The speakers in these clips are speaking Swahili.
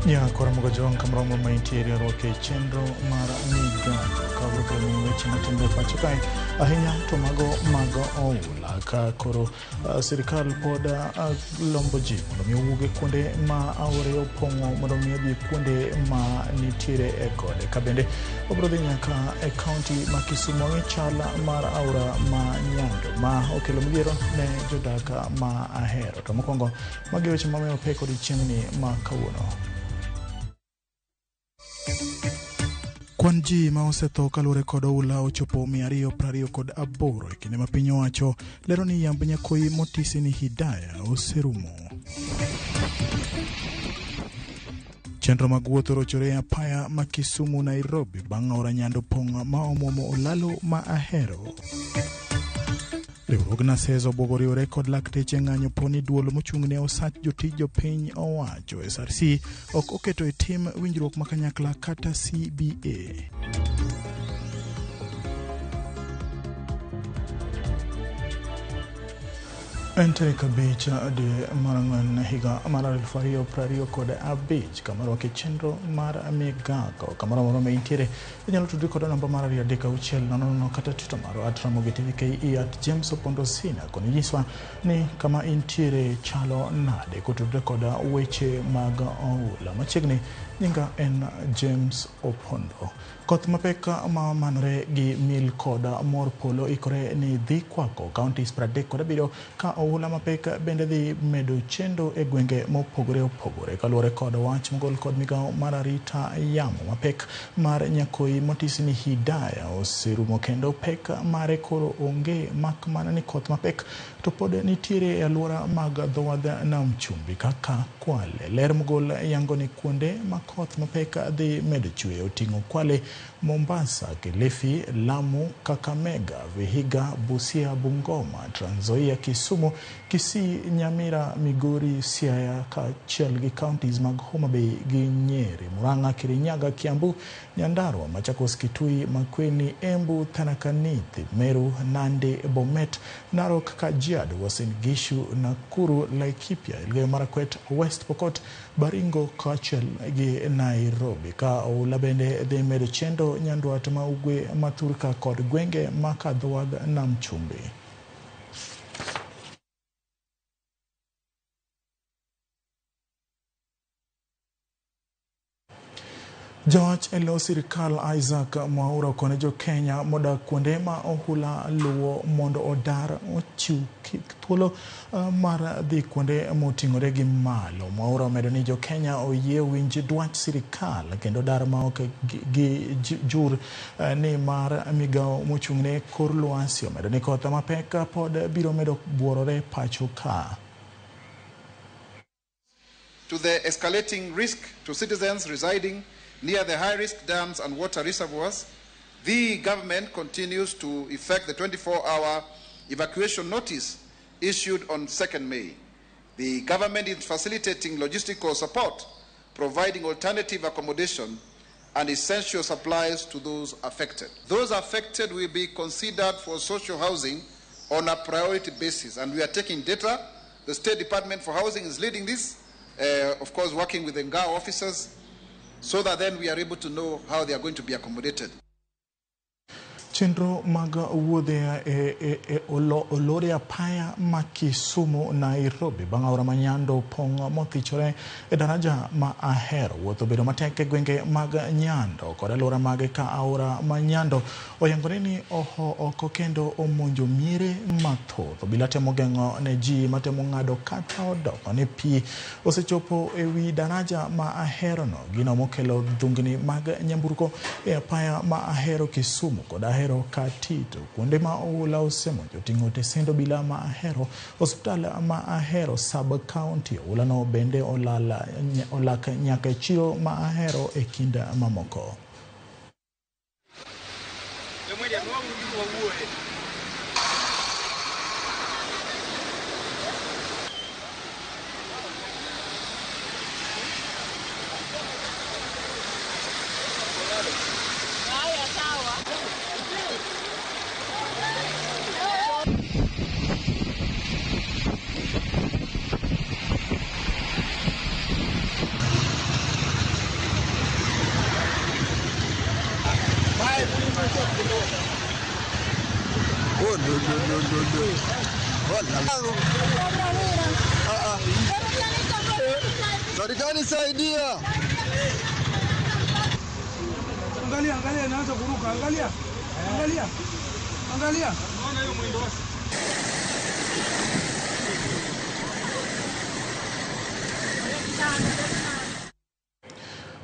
Nyakora Mugajong kamromo ma intiere orwake chenro mar migago ka obiro weche matimore pacho kae ahinya to mago mag oula ka koro sirikal pod lombo ji mondo mi owuog e kuonde ma aore opong'o mondo mi odhi kuonde ma nitiere e gode. Ka bende obiro dhi nyaka e kaunti ma Kisumu ng'i chal mar aora ma Nyando ma okelo midhiero ne jodak ma Ahero. To mokwongo magi weche mamiyo pek odiechieng'ni ma kawuono. Kwan ji ma osetho kaluwore kod oula ochopo 228 e kinde ma piny owacho lero ni yamb nyakoyi motisi ni Hidaya oserumo. Chenro mag wuoth orochore e apaya ma Kisumu Nairobi bang' aora Nyando pong' ma omuomo olalo ma Ahero. Riwruog NASES obwogo riwore kod lakteche ng'anyo po ni duol mochung' ne osach jotij jopiny owacho SRC ok oketo e tim winjruok ma kanyakla kata CBA. En tarik 5 dwe mar 4 higa mar 2025 kama rwake chenro mar migago kamoro amora ma intiere inyalo tudri kod namba mar 23600 kata Twitter marwa @RamogiTVKE @James Opondo Sina koni nyiswa ni kama intiere chalo nade kotudore kod weche mag oula. Machiegni nyinga en James Opondo. Koth mapek ma omanore gi mil kod mor polo ikore ni dhi kwako counties 37 ka oula mapek bende dhi medo chendo e gwenge mopogore opogore kaluwore kod wach mogol kod migawo mar arita yamo mapek mar nyakoyi motisi ni Hidaya oserumo kendo pek mare koro onge mak mana ni koth mapek to pod nitiere e alwora mag dho wadh nam chumbi kaka Kwale. Ler mogol yango ni kuonde ma koth mapek dhi medo chwe oting'o Kwale, Mombasa, Kilifi, Lamu, Kakamega, Vihiga, Busia, Bungoma, Trans Nzoia, Kisumu, Kisii, Nyamira, Migori, Siaya kaachiel gi counties mag Homa Bay gi Nyeri, Murang'a, Kirinyaga, Kiambu, Nyandarua, Machakos, Kitui, Makueni, Embu, Tharaka Nithi, Meru, Nandi, Bomet, Narok, Kajiado, Uasin Gishu, Nakuru, Laikipia, Elgeyo Marakwet, West Pokot, Baringo kaachiel gi Nairobi. Ka oula bende dhi medo chendo Nyandwat ma Ugwe ma Thurka kod gwenge ma kadho wadh nam chumbi. Jawach e lo sirikal Isaac Mwaura okone jo Kenya modak kuonde ma ohula luwo mondo odar ochiw thuolo mar dhi kuonde moting'ore gi malo. Mwaura omedo ni jo Kenya oyie winj dwach sirikal kendo dar ma ok gi jur ni mar migawo mochung'ne kor lwasi. Omedo ni koth mapek pod biro medo buorore pacho ka. To the escalating risk to citizens residing near the high-risk dams and water reservoirs, the government continues to effect the 24-hour evacuation notice issued on 2nd May. The government is facilitating logistical support, providing alternative accommodation and essential supplies to those affected. Those affected will be considered for social housing on a priority basis, and we are taking data. The State Department for Housing is leading this, of course, working with the NGAO officers, so that then we are able to know how they are going to be accommodated. Chenro mag wuodhe olore apaya ma Kisumu Nairobi bang' aora ma Nyando pong' mothichore e daraja ma Ahero. Wuoth obedo matek e gwenge mag Nyando kod alwora mage ka aora ma Nyando oyangore ni oho oko kendo omonjo miere mathoth. Obila temo geng'o ne ji matemo ng'ado kata odoko ni pi osechopo e wi daraja ma Ahero no, gino mokelo dhungni mag nyamburko e apaya ma Ahero Kisumu kod Ahero Katito. Kuonde ma oula osemonjo oting'o Tesendo Bila ma Ahero, osiptal ma Ahero sub county. Oula no bende olak nyaka e chiro ma Ahero e kind mamoko. Serikali saidia. Angalia, angalia inaanza kuruka, angalia. Angalia. Angalia. Unaona hiyo mwendo wake.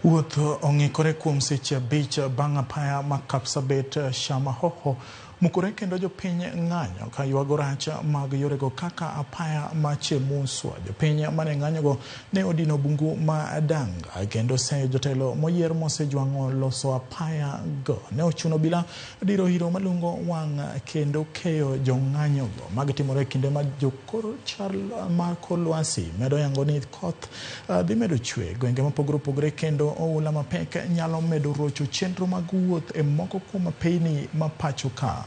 Wuoth ong'ikore kuom seche 5 bang' apaya ma Kapsabet Shamahoho mukore kendo jopiny ng'anyo ka ywago rach mag yorego kaka apaya ma Chemuswa. Jopiny mane ng'anyogo ne odino bungu ma Danga kendo seyo jotelo moyier mosejwang'o loso apaya go. Ne ochuno bila diro hiro malungo wang' kendo keyo jong'anyogo. Magi timore kinde ma jokor chal mar kor lwasi medo yango ni koth dhi medo chwe gwenge mopogore opogore kendo oula mapek nyalo medo rocho chenro mag wuoth e moko kuom apeyni ma pacho ka.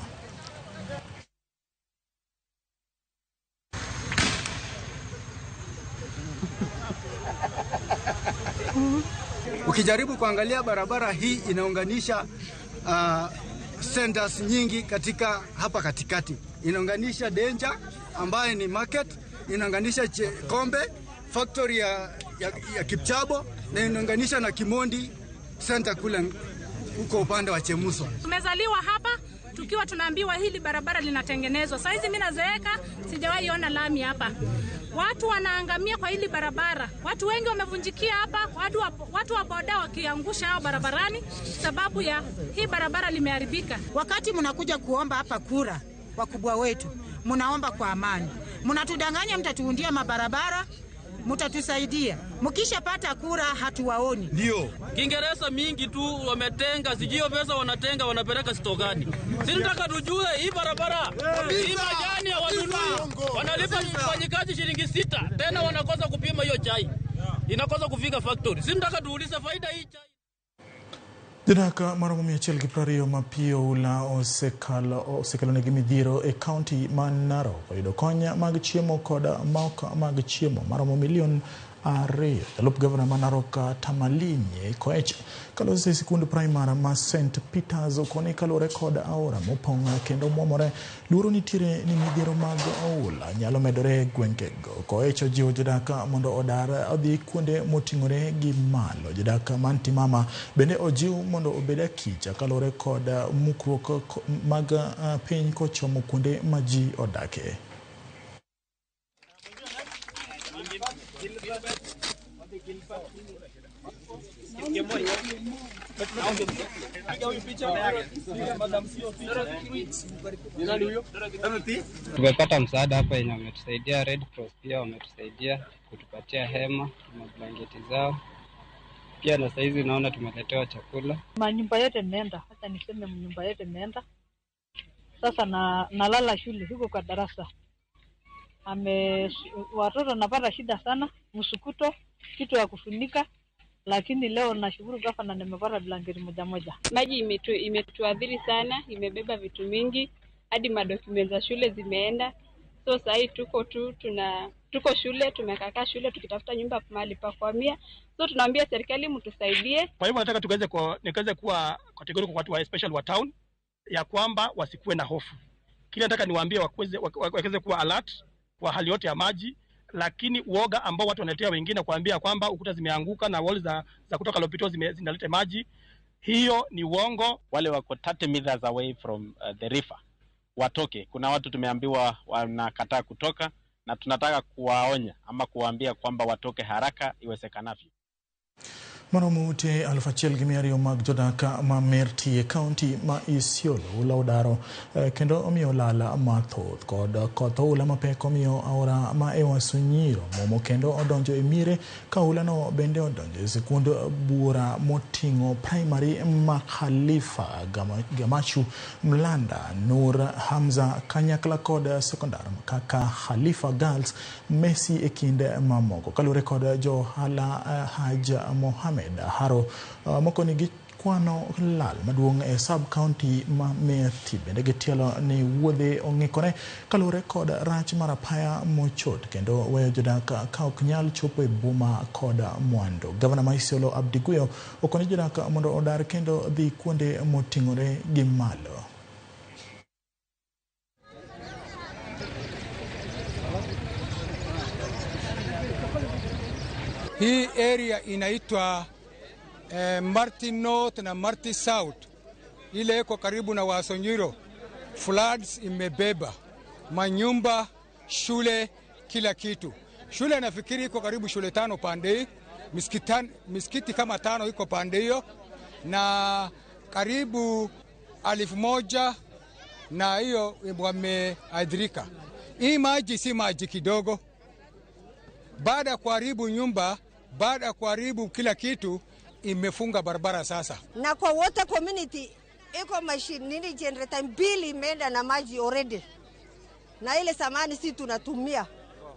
Ukijaribu kuangalia barabara hii inaunganisha centers nyingi katika hapa katikati. Inaunganisha Danger ambaye ni market, inaunganisha Kombe factory ya Kipchabo, na inaunganisha na Kimondi center kule huko upande wa Chemuso. Tumezaliwa hapa tukiwa tunaambiwa hili barabara linatengenezwa. Saizi mimi nazeeka, sijawahi ona lami hapa. Watu wanaangamia kwa hili barabara. Watu wengi wamevunjikia hapa, watu wa boda wakiangusha hao barabarani sababu ya hii barabara limeharibika. Wakati mnakuja kuomba hapa kura, wakubwa wetu, mnaomba kwa amani. Mnatudanganya mtatuundia mabarabara, mtatusaidia. Mkishapata kura hatuwaoni. Ndio. Kiingereza mingi tu wametenga, sijui pesa wanatenga wanapeleka stokani. Sisi tunataka tujue hii barabara, hii majani hawanunui. Wanalipa mfanyikazi shilingi 6, tena wanakosa kupima hiyo chai. Inakosa kufika factory. Sisi tunataka tuulize faida hii chai. Jodak maromo 120 mapiyo oula osekelonegi midhiero e kaunti ma Narok oyudo kony mag chiemo kod maok mag chiemo maromo milion 2. Jalup gavana ma Narok Tamalinyi Koech kaloso e sikund primar ma St Peters okoni kaluwore kod aora mopong' kendo mwomore, luoro nitiere ni midhiero mag oula nyalo medore e gwengego. Koech ojiwo jodak mondo odar odhi kuonde moting'ore gi malo. Jodak man Timama bende ojiw mondo obed akicha kaluwore kod mukruok mag piny kochomo kuonde ma ji odake. Tumepata msaada hapa yenye wametusaidia. Red Cross pia wametusaidia kutupatia hema na blanketi zao. Pia na saizi naona tumeletewa chakula. Manyumba yote imeenda, hata niseme nyumba yote imeenda. Sasa nalala shule huko kwa darasa. Watoto napata shida sana, msukuto, kitu ya kufunika. Lakini leo nashukuru gavana nimepata blanketi moja moja. Maji imetuadhiri sana, imebeba vitu mingi, hadi madocuments za shule zimeenda. So sasa tuko tu tuko shule, tumekakaa shule tukitafuta nyumba mahali pa kuhamia. So tunaambia serikali mtusaidie. Kwa hivyo nataka nikaweze kuwa kategori kwa watu wa especially wa town ya kwamba wasikuwe na hofu. Kile nataka niwaambie waweze kuwa alert kwa hali yote ya maji, lakini uoga ambao watu wanaletea wengine kuambia kwamba ukuta zimeanguka na walls za kutoka Lopito zinaleta maji, hiyo ni uongo. Wale wako 30 meters away from the river watoke. Kuna watu tumeambiwa wanakataa kutoka na tunataka kuwaonya ama kuwaambia kwamba watoke haraka iwezekanavyo. Maromo ute 1,200 mag jodak ma Merti e kaunti ma Isiolo oula odaro kendo omiyo lal mathoth kod koth oula mapek omiyo aora ma Ewaso Nyiro momo kendo odonjo e miere ka oulano bende odonjo e sikund buora moting'o primary ma Khalifa Gamachu Mlanda Nur Hamza kanyakla kod sekondar kaka Khalifa Girls Messi e kind mamoko. Kaluwore kod jo ohala Haj Mohamed Haro moko nigi kwano lal maduong' e sub county ma Merti. Bende gitielo ni wuodhe ong'ikore kaluwore kod rach mar apaya mochot kendo weyo jodak ka ok nyal chopo e boma kod mwandu. Gavana ma Isiolo Abdi Guyo okoni jodak mondo odar kendo dhi kuonde moting'ore gi malo. Hii area inaitwa Marti North na Marti South, ile iko karibu na Wasonyiro. Floods imebeba manyumba, shule, kila kitu. Shule nafikiri iko karibu shule 5 pande hii, misikiti kama 5 iko pande hiyo, na karibu 1,000 na hiyo wameadhirika. Hii maji si maji kidogo. Baada ya kuharibu nyumba, baada ya kuharibu kila kitu, imefunga barabara sasa. Na kwa water community iko machine nini generator 2 imeenda na maji already. Na ile samani si tunatumia.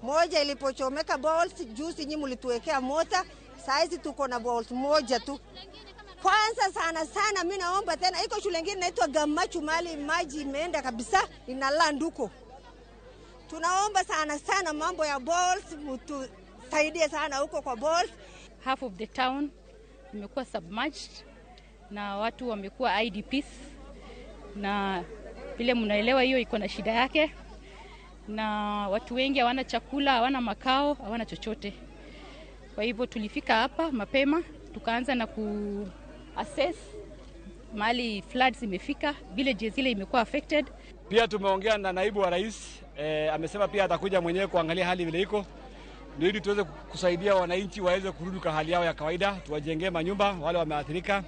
Moja ilipochomeka balls, juzi nyinyi mlituwekea mota, saizi tuko na balls moja tu. Kwanza sana sana mimi naomba tena, iko shule nyingine inaitwa Gamachu mali maji imeenda kabisa, inaland huko. Tunaomba sana sana mambo ya balls, mtusaidie sana huko kwa balls. Half of the town imekuwa submerged na watu wamekuwa IDPs, na vile mnaelewa hiyo iko na shida yake, na watu wengi hawana chakula, hawana makao, hawana chochote. Kwa hivyo tulifika hapa mapema, tukaanza na ku assess mali floods imefika, villages zile imekuwa affected. Pia tumeongea na naibu wa rais, amesema pia atakuja mwenyewe kuangalia hali vile iko, ndio ili tuweze kusaidia wananchi waweze kurudi kwa hali yao ya kawaida, tuwajengee manyumba wale wameathirika,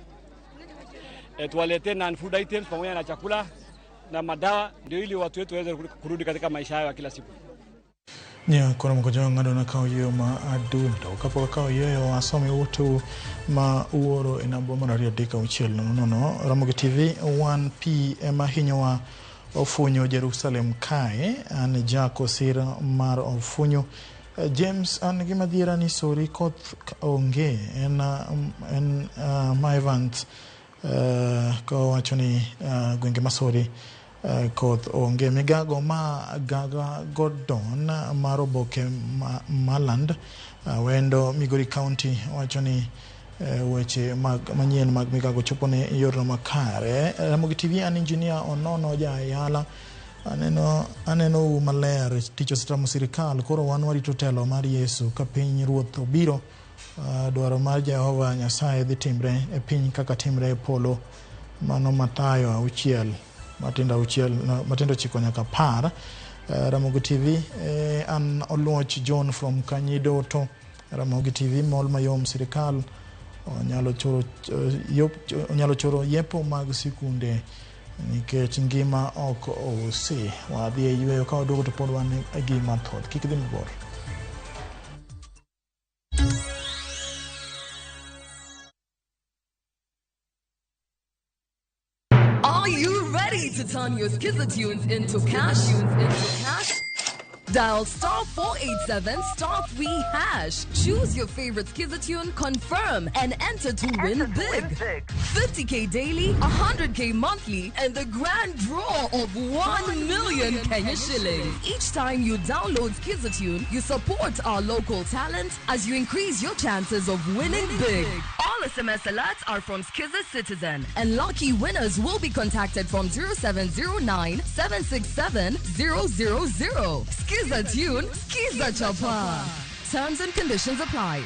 tuwaletee non-food items pamoja na chakula na madawa, ndio ili watu wetu waweze kurudi katika maisha yao ya kila siku. Nyakoro moko ng'ado na kawo yweyo ma adundo kapok akawo yweyo wasomi utu ma uoro e namba mar 2 3 6 0 0. Ramogi TV 1P ema hinyowa ofunyo Jerusalem kae. An Jack Osir mar ofunyo. James an gima dhiera ni sori koth onge en ma Evans kowacho ni gwenge masori koth onge. Migago ma Gaga Gordon mar oboke Maland wendo Migori County wacho ni weche manyien mag migago chopo ne yorno makare. Ramogi TV an engineer Onono Jayala aneno maler tich osetamo sirikal koro wan warito telo mar Yesu ka piny ruoth obiro. Dwaro mar Jehova Nyasaye dhi timre e piny kaka timre e polo. Mano Mathayo 6 Matendo 9 nyaka 10. Ramogi TV an Oluoch John from Kanyidoto. Ramogi TV mol mayom sirikal onyalo choro yepo mag sikunde nikech ngima ok ousi. Wadhi e yweyo ka waduogo to pod wan e gima thoth. Kik idhi mabor. Are you ready to turn your Skiza tunes into cash? Dial *487 *3#. Choose your favorite Skiza tune, confirm, and enter to win big. 50K daily, 100K monthly, and the grand draw of 1 million Kenya shillings. Each time you download Skiza tune, you support our local talent as you increase your chances of winning big. All SMS alerts are from Skiza Citizen, and lucky winners will be contacted from 0709 767 000. Skiza tune, Skiza Chapa. Terms and conditions apply.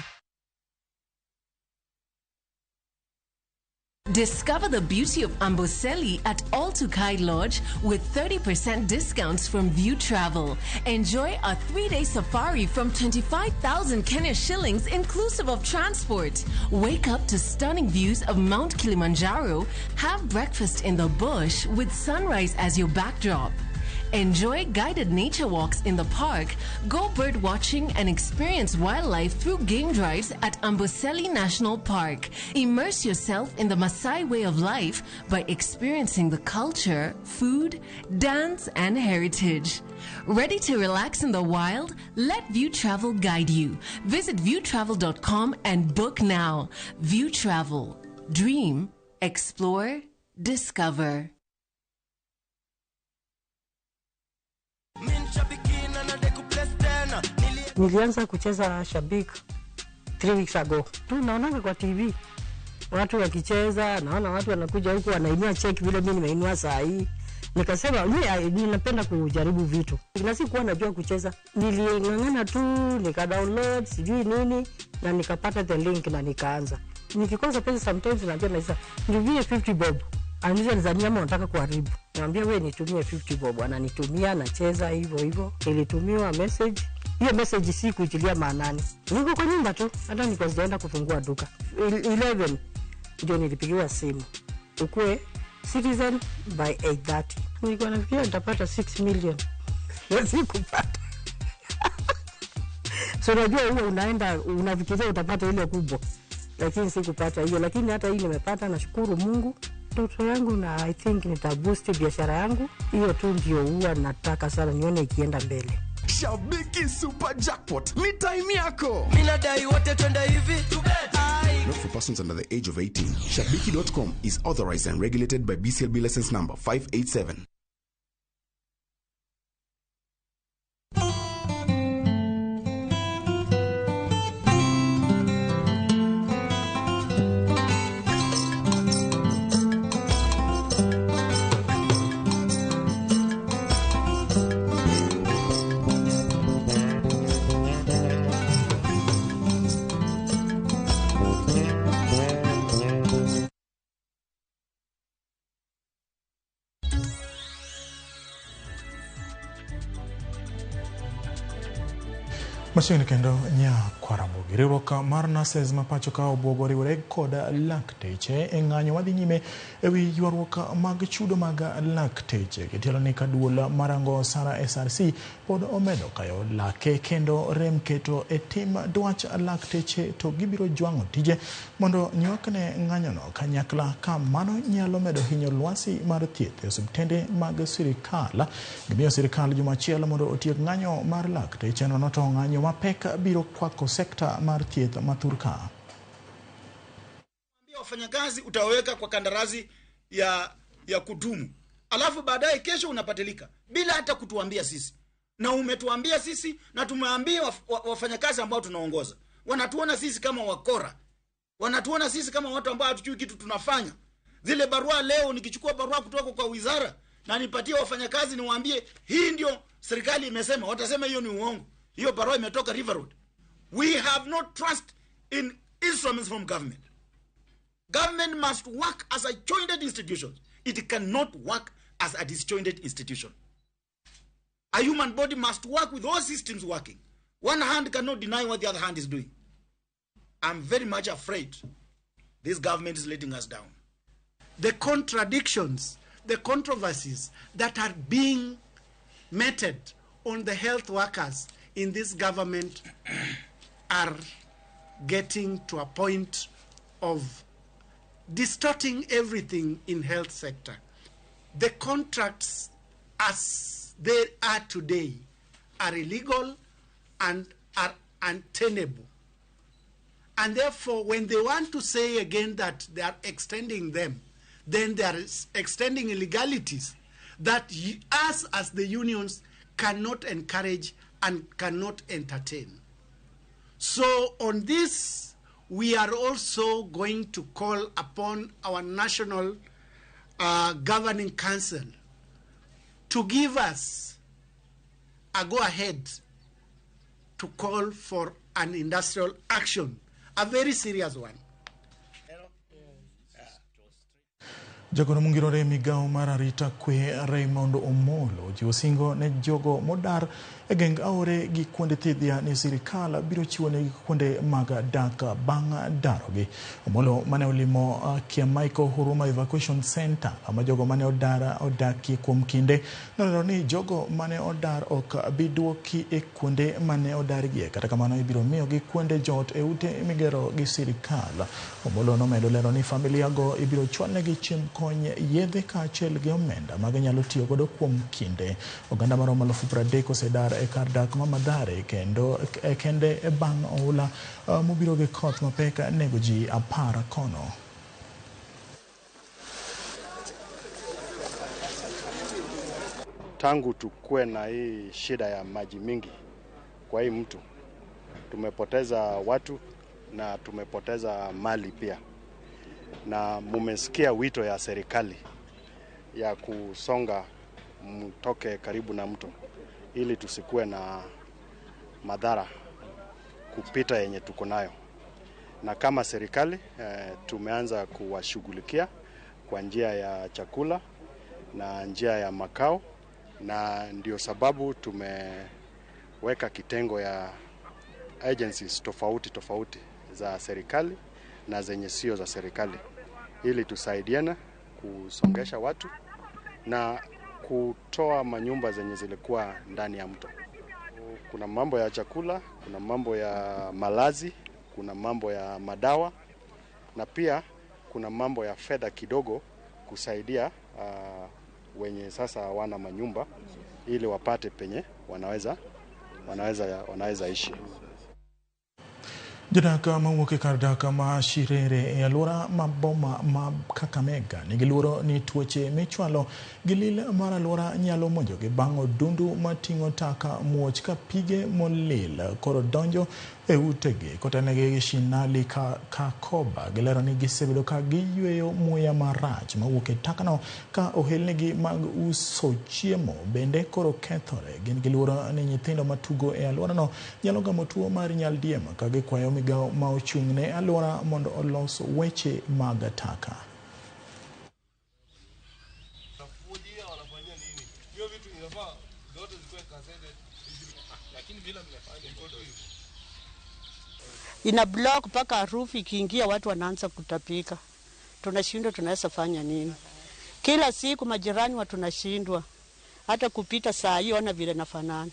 Discover the beauty of Amboseli at All Tukai Lodge with 30% discounts from View Travel. Enjoy a 3-day safari from 25,000 Kenya shillings inclusive of transport. Wake up to stunning views of Mount Kilimanjaro. Have breakfast in the bush with sunrise as your backdrop. Enjoy guided nature walks in the park, go bird watching and experience wildlife through game drives at Amboseli National Park. Immerse yourself in the Maasai way of life by experiencing the culture, food, dance and heritage. Ready to relax in the wild? Let View Travel guide you. Visit viewtravel.com and book now. View Travel. Dream, explore, discover. Nilianza kucheza Shabik 3 weeks ago. Tu naonanga kwa TV watu wakicheza, naona watu wanakuja huku wanainua check vile mimi nimeinua saa hii. Nikasema mimi ninapenda kujaribu vitu. Na sikuwa najua kucheza. Niling'ang'ana tu, nika download sijui nini. Na nikapata the link na nikaanza. Nikikosa pesa sometimes naambia Maisa, nitumie 50 bob. Ananiuliza nizania ama unataka kuharibu. Naambia wewe nitumie 50 bob. Ananitumia, nacheza hivyo hivyo. Nilitumiwa message. Hiyo message si kuitilia maanani. Niko kwa nyumba tu, hata nilikuwa sijaenda kufungua duka. 11 ndio nilipigiwa simu. Ukue Citizen by 8:30. Nilikuwa nafikiria nitapata 6 million. Sikupata. So unajua huwa unaenda unafikiria utapata ile kubwa, lakini sikupata hiyo. Lakini hata hii nimepata, nashukuru Mungu. Ndoto yangu na I think nitaboost biashara yangu. Hiyo tu ndio huwa nataka sana nione ikienda mbele. Shabiki Super Jackpot ni time yako. Mimi nadai wote twende hivi. Not for persons under the age of 18. Shabiki.com is authorized and regulated by BCLB license number 587. Machiegni kendo Nyakwaramogi. Riwruok mar nurses ma pacho ka obwogo riwore kod lakteche e ng'anyo madhi nyime ewi ywaruok mag chudo mag lakteche. Gitielo ni ka duol marango osara SRC pod omedo kayo lake kendo rem keto e tim dwach lakteche to gibiro jwang'o tije mondo nywakne ng'anyono kanyakla ka mano nyalo medo hinyo lwasi mar thieth e osiptende mag sirikal. Gimiyo sirikal juma achiel mondo otiek ng'anyo mar lakteche nono to ng'anyo mapek biro kwako sekta mar thieth ma Turka. Wafanyakazi utaweka kwa kandarasi ya kudumu, alafu baadaye kesho unapatilika bila hata kutuambia sisi. Na umetuambia sisi na tumeambia wafanyakazi ambao tunaongoza. Wanatuona sisi kama wakora, wanatuona sisi kama watu ambao hatujui kitu tunafanya. Zile barua leo nikichukua barua kutoka kwa wizara na nipatie wafanyakazi niwaambie hii ndio serikali imesema, watasema hiyo ni uongo. Hiyo barua imetoka River Road. We have no trust in instruments from government. Government must work as a jointed institution. It cannot work as a disjointed institution. A human body must work with all systems working. One hand cannot deny what the other hand is doing. I'm very much afraid this government is letting us down. The contradictions, the controversies that are being meted on the health workers in this government are getting to a point of distorting everything in health sector. The contracts as they are today are illegal and are untenable. And therefore, when they want to say again that they are extending them, then they are extending illegalities that us as the unions cannot encourage and cannot entertain. So on this, we are also going to call upon our National Governing Council to give us a go-ahead to call for an industrial action, a very serious one. Jagoro mongirore migao mar arita kwe Raymond Omolo ochiwo singo ne jogo modar e geng aore gi kuonde thidhia ni sirikal biro chiwonegi kuonde mag dak bang' darogi. Omolo mane olimo Kiamaiko Huruma Evacuation Center kama jogo mane odar odakie kuom kinde nolero ni jogo mane odar ok bi duoki e kuonde mane odargie, kata kamano ibiro miyogi kuonde jot e ute migero gi sirikal. Omolo nomedo lero ni familia go ibiro chwalnegi chiemb kony, yedhe kaachiel gi omenda ma ginyalo tiyo godo kuom kinde. Oganda maromo 30,000 osedar e kar dak ma Mathare kendo kende bang' oula mobiro gi koth mapek nego ji 10 kono. Tangu tukue na hii shida ya maji mingi kwa hii mto, tumepoteza watu na tumepoteza mali pia. Na mumesikia wito ya serikali ya kusonga mtoke karibu na mto ili tusikue na madhara kupita yenye tuko nayo. Na kama serikali tumeanza kuwashughulikia kwa njia ya chakula na njia ya makao, na ndio sababu tumeweka kitengo ya agencies tofauti tofauti za serikali na zenye sio za serikali ili tusaidiane kusongesha watu na kutoa manyumba zenye zilikuwa ndani ya mto. Kuna mambo ya chakula, kuna mambo ya malazi, kuna mambo ya madawa na pia kuna mambo ya fedha kidogo kusaidia wenye sasa hawana manyumba ili wapate penye wanaweza ishi. Jodak mawuok e kar dak ma Shirere e alwora ma boma ma Kakamega nigi luoro ni tuoche michwalo gi lil mar alwora nyalo monjogi bang' odundu mating'o taka muoch ka pige molil koro donjo e utegi. Kotenegi gi Shinali Kakoba gilero ni gisebedo ka giyweyo muya marach mawuok e takano ka ohelnigi mag uso chiemo bende koro kethore. Gin gi luoro ni nyithindo matugo e alworano nyalo gamo tuo mar nyaldiema ka gikwayo migawo ma ochung' ne alwora mondo olos weche mag taka. Ina block mpaka harufu ikiingia, watu wanaanza kutapika. Tunashindwa, tunaweza fanya nini? Kila siku majirani wa tunashindwa hata kupita saa hii, ona vile nafanana.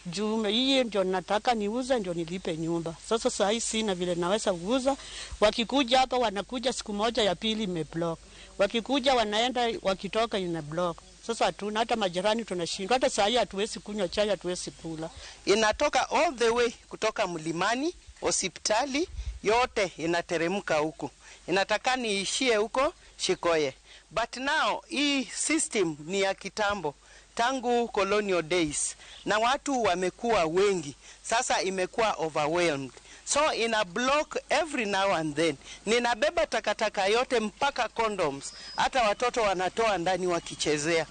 Juu hii ndio nataka niuze ndio nilipe nyumba. Sasa saa hii sina vile naweza kuuza. Wakikuja hapa wanakuja siku moja, ya pili imeblock. Wakikuja wanaenda, wakitoka ina block. Sasa hatuna hata majirani tunashindwa. Hata saa hii hatuwezi kunywa chai, hatuwezi kula. Inatoka all the way kutoka mlimani, hospitali yote inateremka huku. Inataka niishie huko Shikoye. But now hii system ni ya kitambo, tangu colonial days, na watu wamekuwa wengi. Sasa imekuwa overwhelmed. So ina block every now and then. Ninabeba takataka yote mpaka condoms. Hata watoto wanatoa ndani wakichezea.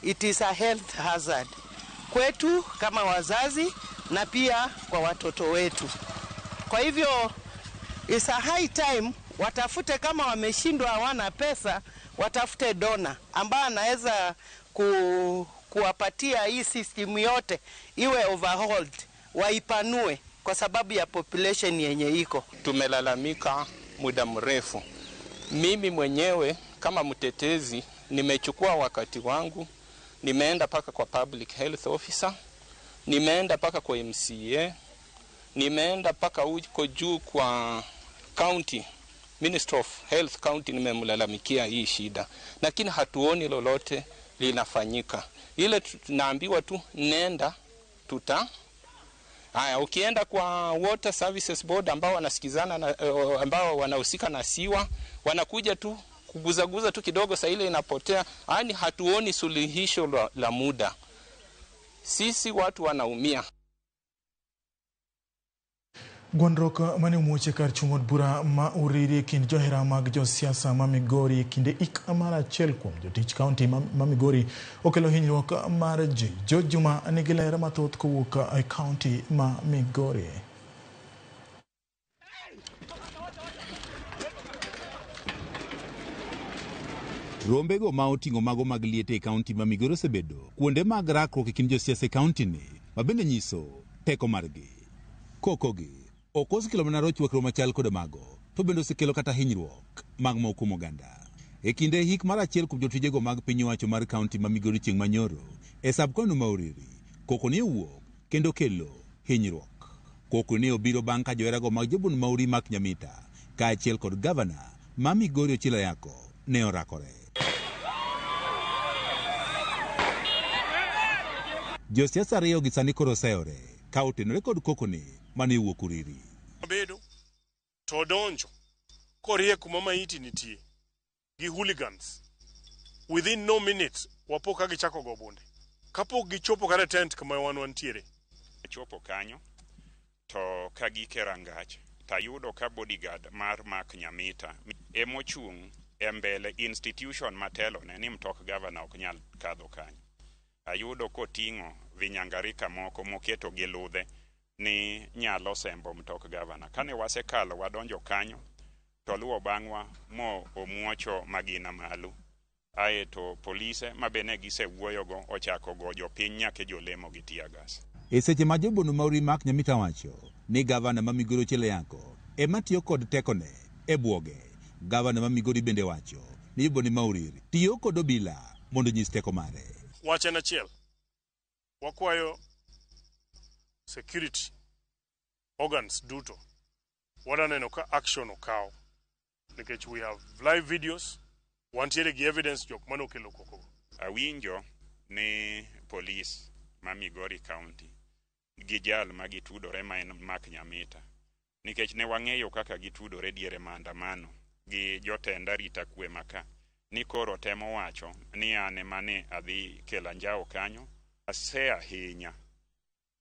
It is a health hazard kwetu kama wazazi na pia kwa watoto wetu. Kwa hivyo it's a high time watafute, kama wameshindwa hawana pesa, watafute dona ambaye anaweza kuwapatia hii system yote iwe overhauled, waipanue kwa sababu ya population yenye iko. Tumelalamika muda mrefu. Mimi mwenyewe kama mtetezi nimechukua wakati wangu, nimeenda paka kwa public health officer, nimeenda paka kwa MCA, nimeenda paka huko juu kwa county Minister of Health County, nimemlalamikia hii shida, lakini hatuoni lolote linafanyika. Ile tunaambiwa tu nenda tuta. Haya, ukienda kwa Water Services Board ambao wanasikizana na, ambao wanahusika na siwa, wanakuja tu kuguzaguza tu kidogo, saa ile inapotea. Yaani hatuoni suluhisho la muda. Sisi watu wanaumia. Gwandruok mane omuoch e kar chung' od bura ma Uriri e kind johera mag josiasa ma Migori e kinde ik mar achiel kuom jotich kaunti ma Migori okelo hinyruok mar ji. George Juma nigi ler mathoth kowuok e kaunti ma Migori. Rombego ma oting'o mago mag liete e kaunti ma Migori osebedo kuonde mag rakruok e kind josiasa e kaunti ni, ma bende nyiso teko margi. Kokogi ok osekelo mana rochruok machal kod mago, to bende osekelo kata hinyruok mag moko kuom oganda. E kinde hik mar achiel kuom jotijego mag piny owacho mar kaunti ma Migori chieng' manyoro e sub-county ma Uriri, koko ne owuok kendo kelo hinyruok. Koko ne obiro bang' ka joherago mag jobun ma Uri Mark Nyamita kaachiel kod gavana ma Migori Ochilo Ayako ne orakore. Josiasa ariyo gi sani koro oseyore ka otenore kod koko ni mane owuok Uriri. Obedo to donjo korie kuma maiti nitie gi hooligans. Within no minutes wapo ka gichako go bunde. Kapok gichopo kata tent kama wan wantiere. Chopo kanyo to ka gike rangach tayudo ka bodyguard mar Mark Nyamita emochung' e mbele institution matelo ne ni mtok gavana ok nyal kadho kanyo. Ayudo koting'o vinyangarika moko moketo gi ludhe ni nyalo sembo mtok gavana. Kane wasekalo wadonjo kanyo, to luwo bang'wa mo omuocho magina malo. Aeto polise ma be ne gisewuoyogo ochako go jopiny nyaka jolemo gi tear gas. E seche ma jobono Mauriri Mark Nyamita wacho ni gavana ma Migori Ochiel Ayacko ema tiyo kod tekone e bwoge. Gavana ma Migori bende wacho ni jobono Mauriri tiyo kod obila mondo onyis teko mare. Wach en achiel, wakwayo security organs duto wadaneno ka action okaw nikech we have live videos, wantiere gi evidence jok mane okelo koko. Awinjo ni polis ma Migori County gi jal ma gitudore ma en Mark Nyamita, nikech ne wang'eyo kaka gitudore diere maandamano gi jotend arita kwe maka, ni koro temo wacho ni an ema ne adhi kelo anjawo kanyo. Ase ahinya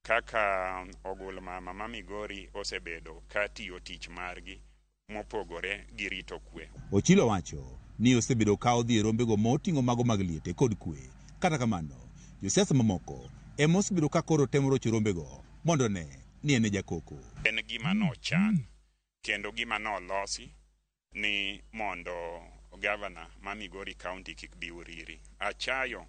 kaka ogul mama ma Migori osebedo ka tiyo tich margi mopogore gi rito kwe. Ochilo wacho ni osebedo ka odhi e rombego moting'o mago mag liete kod kwe. Kata kamano, josiasa mamoko ema osebedo ka koro temo rocho rombego mondo ne ni en e jakoko. En gima nochan kendo gima nolosi ni mondo gavana ma Migori County kik bi Uriri. Achayo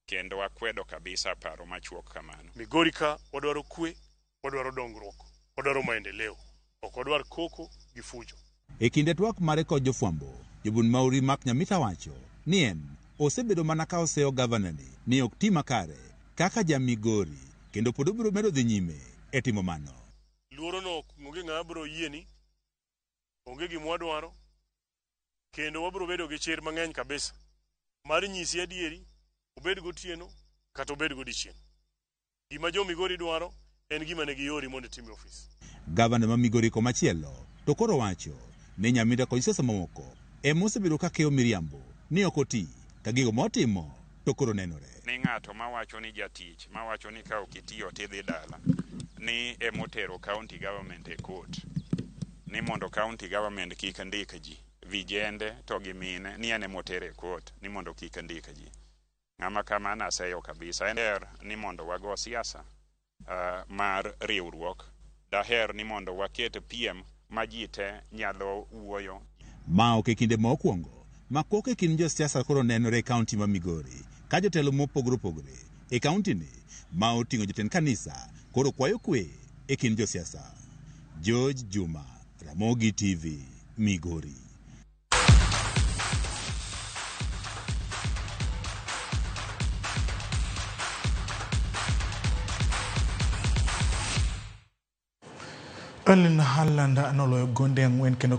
kendo akwedo kabisa paro machuok kamano. Migori ka wadwaro kwe, wadwaro dongruok, wadwaro maendeleo, ok wadwar koko gi fujo. E kinde twak mare kod jofwambo, jobun Mauriri Mark Nyamita wacho ni en osebedo mana ka oseyo gavanani ni ok ti makare kaka ja Migori kendo pod obiro medo dhi nyime e timo mano. Luoro no onge ng'ama biro yieni, onge gima wadwaro, kendo wabiro bedo gi chir mang'eny kabisa mar nyisi adieri, obed gotieno kata obed godiechieng'. Gima jo Migori dwaro en gima ne giori mondo itim e ofis. Gavana ma Migori komachielo to koro wacho ni Nyamita kod josiasa mamoko ema osebedo ka keyo miriambo ni ok oti ka gigo motimo to koro nenore. Ni ng'ato mawacho ni jatich, mawacho ni ka ok itiyo tidhi dala, ni emotero county government e court, ni mondo county government kik ndik ji, vijende to gi mine, ni en emotere e court, ni mondo kik ndik ji. Ng'ama kamano aseyo kabisa. En ber ni mondo wago siasa mar riwruok. Daher ni mondo waket piem ma ji te nyalo wuoyo. Ma ok e kinde ma okwongo ma koko e kind josiasa koro nenore e kaunti ma Migori ka jotelo mopogore opogore e kaunti ni ma oting'o jotend kanisa koro kwayo kwe e kind josiasa. George Juma, Ramogi TV, Migori. Erling Haaland noloyo gonde 4 kendo